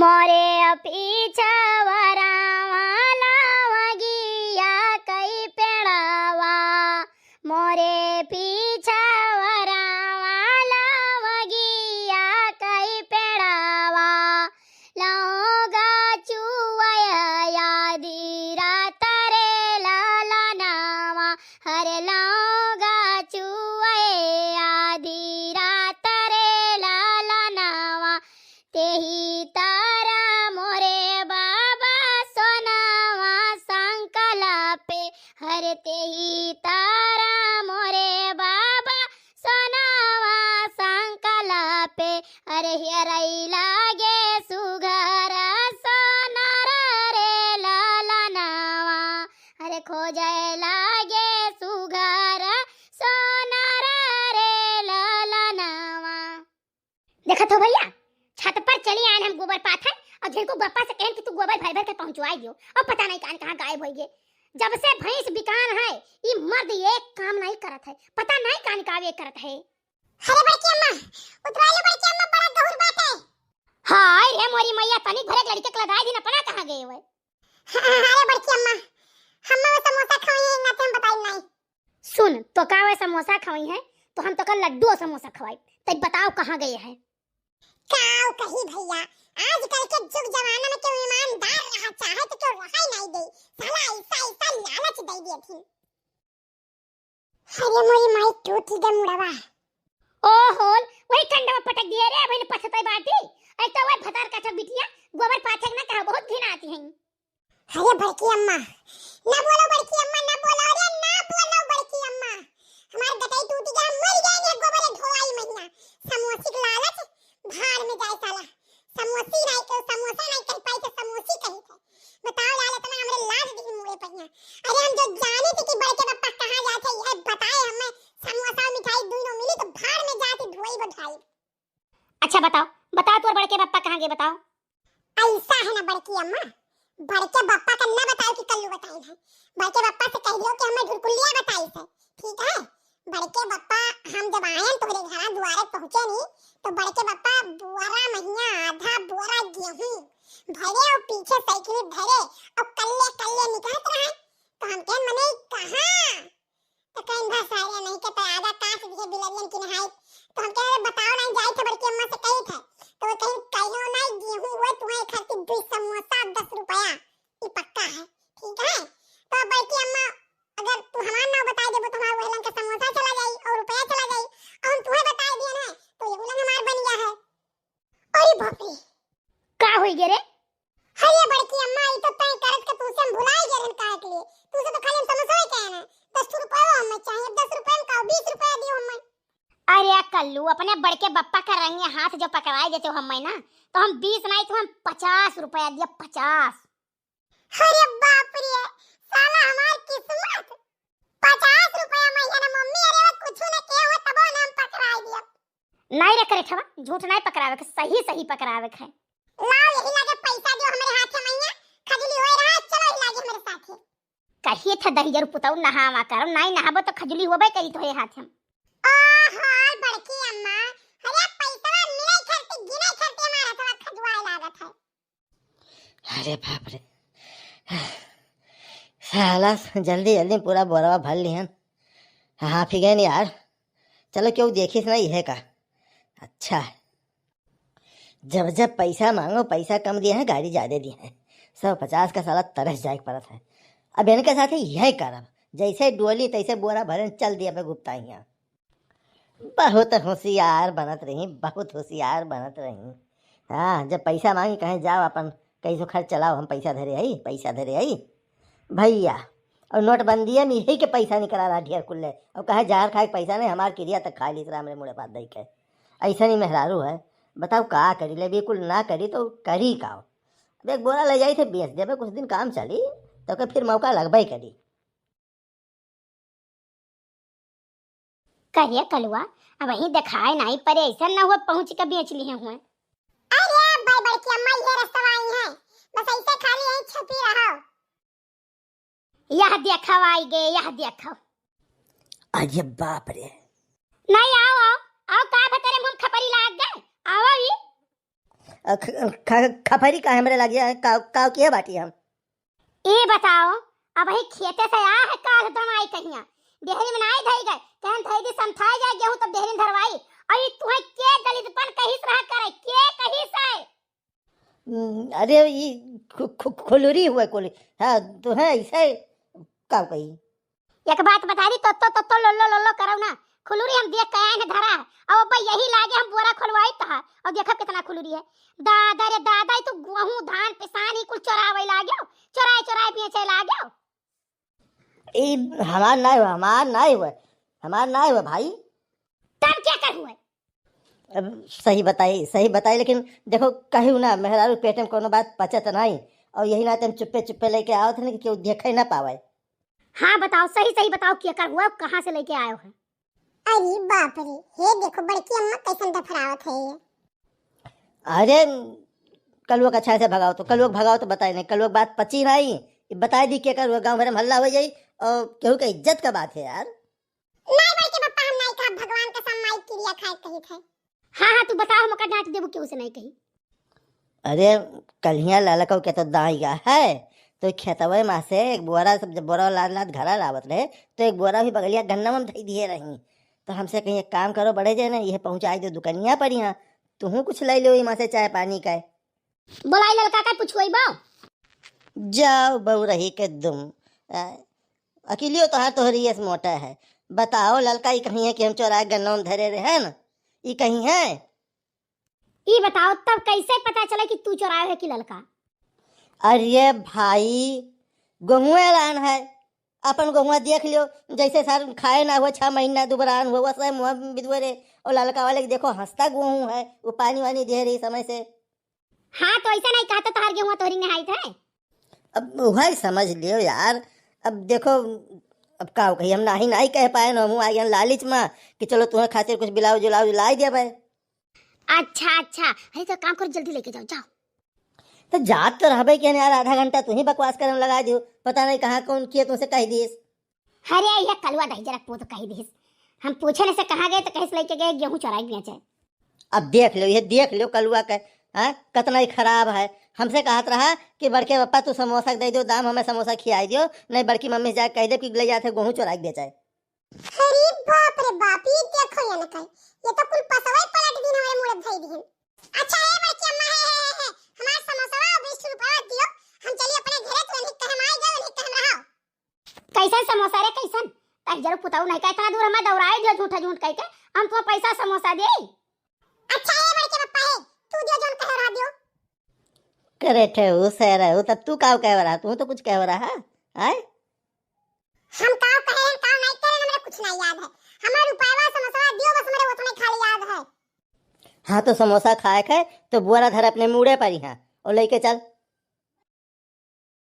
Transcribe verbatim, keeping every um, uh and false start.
मोरे पीछा वरावा लवगिया कई पेड़ावा, मोरे पीछा वरावा लवगिया कई पेड़ावा, लौंगा चुवय आधी रात रे ललनवा, हरे लौंगा चुवय आधी रात रे ललनवा, तेही तारा मोरे बाबा सोनावा संकला पे, हरे तेही तारा मोरे बाबा सोनावा संकला पे, अरे हेरई लागे सुघर सोनार रे ललनवा, अरे खोजय लागे सुघर सोनार रे ललनवा। देखत हो भइया, छत पर चली आयन हम गोबर पाथै अउर झिनकू बप्पा से कहन कि तू गोबर भर भर के पहुंचवाई दियो। अउर पता नहीं कान कहाँ गायब होइ गए। जब से भैंस बिकान है, ई मर्द एक काम नहीं करत है, पता नहीं कान का वे करत है। अरे बड़की अम्मा, उतरा लो बड़की अम्मा, बड़ा गहुर बात है। हाय रे मोरी मैया, तनिक भरे लड़के के लदाई दिन अपना कहाँ गए हुए। हाँ, अरे बड़की अम्मा, हम वो समोसा खवई है, ना तो हम बताई नहीं। सुन, तो का वे समोसा खवई है, तो हम तो का लड्डू और समोसा खवाई। तब बताओ कहाँ गए हैं? काव कही भइया, आजकल के जुग जमाना में केहू ईमानदार रहा चाहे तो केहू रहा ही नहीं दे। साला ऐसा ऐसा लालच दे दिए थी। अरे मोरी माई टूटी गे मुड़वा। ओ होल, वही कंडवा पटक दिए रे, अबहिन पछताई बाटी। ऐ तो वही भतार का बिटिया, गोबर पाथे के ना कहा, बहुत घिन आती हैं। अरे बड़की अम्मा, ना बोलो बड़की अम्मा, ना बोलो रे, ना बोलो बड़की अम्मा। हमार गटई टूटी गे, हम मर गए ने गोबर धोवाई महिया। समोसी के लालच, भाड़ में जाए साला। समोसी नहीं के, समोसा नहीं कह पाई तो समोसी कही थे। बताओ लाल, इतना हमरे लाज दी मुड़े पहिया। अरे हम जो जानी थी कि बड़के बप्पा कहाँ जाते, यह बताए हमें समोसा मिठाई दोनों मिली तो भाड़ में जाती धोई बधाई। अच्छा बताओ, बताओ तोर बड़के बप्पा कहाँ गए, बताओ। ऐसा है ना बड़की अम्मा, बड़के बप्पा का ना बताओ कि कल्लू बताए है। बड़के बप्पा से कह दियो कि हमें ढुरकुलिया बताई से, ठीक है? बड़के बप्पा हम जब आयन तोहरे घरा दुआरे पहुँचे नी, तो बड़के बप्पा बोरा महिया आधा बोरा गेहूं भरे और पीछे साइकिल धरे और कल्ले कल्ले निकलत रहे। तो हम कहे, "मने कहाँ?" तो कहीं भा सारे नहीं के तो आधा काट दिए बिलरियन की नहाई। तो हम कहे, "अरे बताओ नहीं, जाई थे बड़की अम्मा से कही थे।" तो वो कहीं, "कहियो नहीं, गेहूं हुए तुम्हें खातिर दुई समोसा दस रुपया, ये पक्का है, ठीक है?" तो बड़की अम्मा, अगर तू हमार नाव बताई देबो तो हमार वहलन का समोसा चला जाई और रुपया चला जाई, और हम तुम्हें बताई दिए ना तो ये वहलन हमार बन गया है। अरे बाप रे, का होई गे रे? अरे बड़की अम्मा, ई तो तय करत के तुमसे हम भुलाई गए रहन काहे के लिए। तुमसे तो खाली हम समोसा ही कहे ना, दस रुपया हमें चाहिए, अब दस रुपया में का, बीस रुपया दियो हमें। अरे कल्लू, अपने बड़के बप्पा का रंगे हाथ जो पकड़ाए देते हो हमें ना, तो हम बीस नहीं तो हम पचास रुपया दिया, पचास। अरे बाप रे, साला हमार किस्मत। पचास रुपया महीना ना मम्मी, अरे वो कुछ न के हो तबो ना हम पकड़ाई दिया। नहीं रे करे ठवा, झूठ नहीं पकड़ावे के, सही सही पकड़ावे के है। लाओ यही लागे पैसा जो हमारे हाथ में मैया, खजली होए रहा, चलो यही लागे हमारे साथ ही। कहिए था दहिजर पुताऊ नहावा करो, नहीं नहाबो तो खजली होबे करी तोहरे हाथ में। ओ हाय बड़की अम्मा, अरे पैसा मिले खरती गिने खरती हमारा थोड़ा खजुआए लागत है। अरे बाप रे, साला जल्दी जल्दी पूरा बोरवा भर लिहन। हाँ, फिर गए यार, चलो क्यों देखिस ना यह का। अच्छा है, जब जब पैसा मांगो पैसा कम दिए हैं, गाड़ी ज्यादा दिए हैं। सौ पचास का साला तरस जाए के पड़त है। अब इनके साथ यह करब, जैसे डोली तैसे बोरा भरन चल दिया मैं गुप्ता यहाँ। बहुत होशियार बनत रही, बहुत होशियार बनत रही। हाँ, जब पैसा मांगी कहे जाओ अपन कैसो खर्च चलाओ, हम पैसा धरे हई, पैसा धरे हई भैया। और नोटबंदिया में यही के पैसा निकला रहा ढेर कुल्ले, और कहे जहर खाए के पैसा नहीं, हमार किरिया तक खा ली राम रे मुड़े बात दई के। ऐसा नहीं मेहरारू है, बताओ का करी ले, बिल्कुल ना करी तो करी का? अब एक बोरा ले जाई थे बेच देबे, कुछ दिन काम चली तो के फिर मौका लगबे करी। कहिए कलुआ, अब वहीं दिखाए नहीं पड़े, ऐसा ना हुआ पहुंच के बेच लिए हुए। अरे भाई बड़की अम्मा, ये रस्तवा आई है, बस ऐसे खाली यहीं छुपी रहो। यह देखो आई गए, यह देखो। अरे बाप रे। नहीं, आओ, आओ, आओ, का भतरे मुंह खपरी लाग गए, आओ ई। अ, ख-, ख-, खपरी का हमरे लगिया है, का, का किए बाटी हम? ई बताओ, अबही खेते से आ है का दमाई कहिया? डेहरी में नाई धई गए, कहन धई दी समथाई जाए गेहूं तब डेहरी में धरवाई। और ई तुहे के दलितपन कहिस रहा करे, के कहिस है? हम्म, अरे ई खु-, खु-, खुलुरी हुए कुल। हाँ, तुहे ऐसे का कही? एक बात बता दी, तो, तो, तो, तो लोल्लो, लोल्लो करौ ना। खुलुरी हम देख के आए हैं धरा है। अब अब्बा यही लागे हम बोरा खोलवाई तहा। और देखब कितना खुलुरी है। दादा रे दादा, ई तू गेहूं, धान, पिसान ही कुल चोरावे लाग्यो। चोराए, चोराए बेचे लाग्यो। ई हमार नाई हुआ, हमार नाई हुआ, हमार नाई हुआ भाई। तब केकर हुए? अब सही बताई, सही बताई, लेकिन देखो, कहू ना, मेहरारू पेट में कोनो बात पचत नहीं, और यही नाते हम चुप्पे चुप्पे लेके आवत है ना कि केहू देखे ना पावे। हाँ बताओ, सही सही बताओ, केकर हुआ, कहाँ से लेके आयो है? अरे बाप रे, हे देखो बड़की अम्मा कैसन डफरावत है ये। अरे, कलुआ का अच्छा से भगाओ तो, कलुआ के भगाओ तो बताए नहीं, कलुआ के बात पची नहीं, ये बताए दी केकर हुआ, गाँव भर में हल्ला हो जाई और केहू के इज्जत का बात है यार। नहीं बड़के पप्पा, हम नहीं खाब, भगवान कसम माई किरिया खाए कही थे। हाँ, हाँ, तू बताओ, हम ओकर डांट देबू, केहू से नहीं कही। अरे, कल्हिया ललकौ के तो दाई गा है, तो खेतवे मा से एक बोरा, सब जब बोरा लाद लाद घरा लावत रहे, तो एक बोरा भी बगलिया गन्ना में धई दिए रही। तो हमसे कहीं एक काम करो, बड़े जे ना, ये पहुँचाई दो दुकनिया पर यहाँ, तुहूँ कुछ ले लो इमा से चाय पानी का। बोलाई ललका का पुछुई बा। जाओ बउरही के दुम। आ, अकिलियो तोहार तोहरी यस मोटा है। बताओ ललका, ई कहीं है कि हम चोराए गन्नौन धरे रहे हैं ना? ई कहीं है? ई बताओ तब कैसे पता चला कि तू चोराए है कि ललका? अरे भाई, गेहूं लान है, अपन गेहुआ देख लियो, जैसे सर खाए ना हुआ, छह महीना दुबरान हुआ, वैसे मुँह बिदुए रे। और ललका वाले के देखो, हंसता गेहूं है, वो पानी वानी दे रही समय से। हाँ, तो ऐसा नहीं कहता, तोहार गेहुआ तोहरी नहाई थे। अब वही समझ लियो यार। अब देखो, अब का कही, हम नाही नाही कह पाए ना, हम आ गए लालच में कि चलो तुम्हें खातिर कुछ ब्लाउज उलाउज लाई दिया भाई। अच्छा अच्छा, अरे तो काम करो, जल्दी लेके जाओ, जाओ। तो जात तो रहबे के यार, आधा घंटा तू ही बकवास करे में लगा दियो, पता नहीं कहाँ कौन किया तुमसे कह दिस। अरे ये कलुआ दही जरा पूत कह दिस, हम पूछे न से कहाँ गए तो कहे से लेके गए गेहूं चोराई बेचे। अब देख लो, ये देख लो कलुआ के, हाँ, कितना ही खराब है। हमसे कहत रहा कि बड़के पापा तू समोसा के दे दो दाम, हमें समोसा खियाई दियो, नहीं बड़की मम्मी से जाके कह दे कि ले जाते गेहूं चोराई बेचे। अरे बाप रे बाप, ये देखो ये न कहे, ये तो कुल पसवे पलट दिन हमारे मुड़े धई दिन। अच्छा ए बड़की अम्मा, है, है, है, है, हमार समोसवा और बीस रुपया दियो, हम चली अपने घरे, तू उन्हीं कहे माई जाओ, उन्हीं कहे रहो। कैसन समोसा रे, कैसन? तही जरूर पुताऊ नहीं का इतना दूर हमें दौड़ाए दियो झूठा झूठ कह के, हम तुम्हें पैसा समोसा दे। अच्छा ए बड़के पप्पा है, तू दियो जोन कहे रहा दियो। करे ठे ऊ से रहू, तब तू काव कहे रहा, तू तो कुछ कहे रहा, आय? हम काव कहे हैं, काव नहीं करे, हमरा कुछ नहीं याद है। हमार रुपयवा समोसा दियो, बस हमरे उतने खाली याद है। हाँ, तो समोसा खाए के तो बोरा धर अपने मूड़े पर यहाँ और लेके चल।